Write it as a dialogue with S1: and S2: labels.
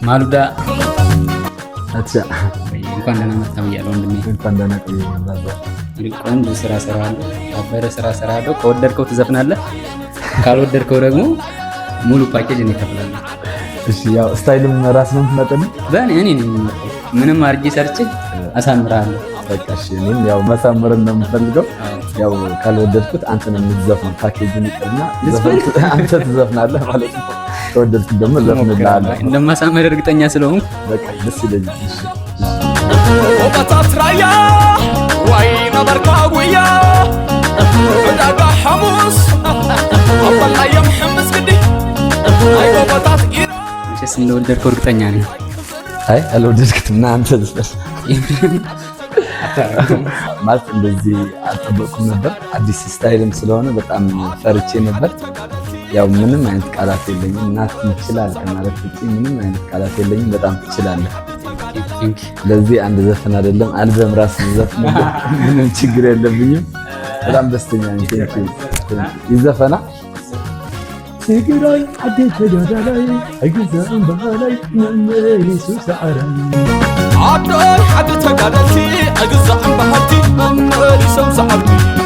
S1: ማሉዳ።
S2: አቻ።
S1: እንኳን ደህና መጣህ ብያለሁ ወንድሜ።
S2: እንኳን ደህና ቆየህ brother።
S1: እንግዲህ ቆንጆ ስራ እሰራለሁ፣ ያበረ ስራ እሰራለሁ። ከወደድከው ትዘፍናለህ፣ ካልወደድከው ደግሞ ሙሉ ፓኬጅ እኔ እከፍላለሁ።
S2: እሺ፣ ያው style ም ራስ ነው የምትመጥነው?
S1: በእኔ እኔ ነኝ የምመርጠው። ምንም አድርጌ ሰርቼ አሳምርሃለሁ።
S2: በቃ እሺ፣ እኔም ያው መሳመርን ነው የምፈልገው። ያው ካልወደድኩት አንተ ነው የምትዘፍነው። ፓኬጁን ይቅርና አንተ ትዘፍናለህ ማለት ነው። ከወደድኩት ደግሞ እዘፍንልሃለሁ።
S1: እንደማሳመር እርግጠኛ ስለሆንኩ።
S2: በቃ ደስ ይለኛል። እሺ።
S3: ወበታት ራያ ወይ ነበርካ ጉያ ዕዳጋ ሐሙስ ኣበልናዮም ሕምስ ግዲ ኣይ ጎበታት።
S1: መቼስ እንደወደድከው እርግጠኛ ነኝ።
S2: አይ፣ አልወደድኩትም። ና አንተ ዝፈን። ማለት እንደዚህ አልጠበቅኩም ነበር። አዲስ style ም ስለሆነ በጣም ፈርቼ ነበር። ያው ምንም አይነት ቃላት የለኝም እና ትችላለህ ከማለት ውጪ ምንም አይነት ቃላት የለኝም። በጣም ትችላለህ። ለዚህ አንድ ዘፈን አይደለም አልበም ራስ ዘፍን ምንም ችግር የለብኝም። በጣም ደስተኛ ነኝ። Thank you። ይዘፈና።
S4: ትግራይ ዓዲ ተጋዳላይ ኣይግዛእን ባህላይ መመሊሱ ሰዓራይ።
S3: ዓዶይ ዓዲ ተጋደልቲ ኣይግዛእን ባህልቲ መመሊሶም ሰዓርቲ።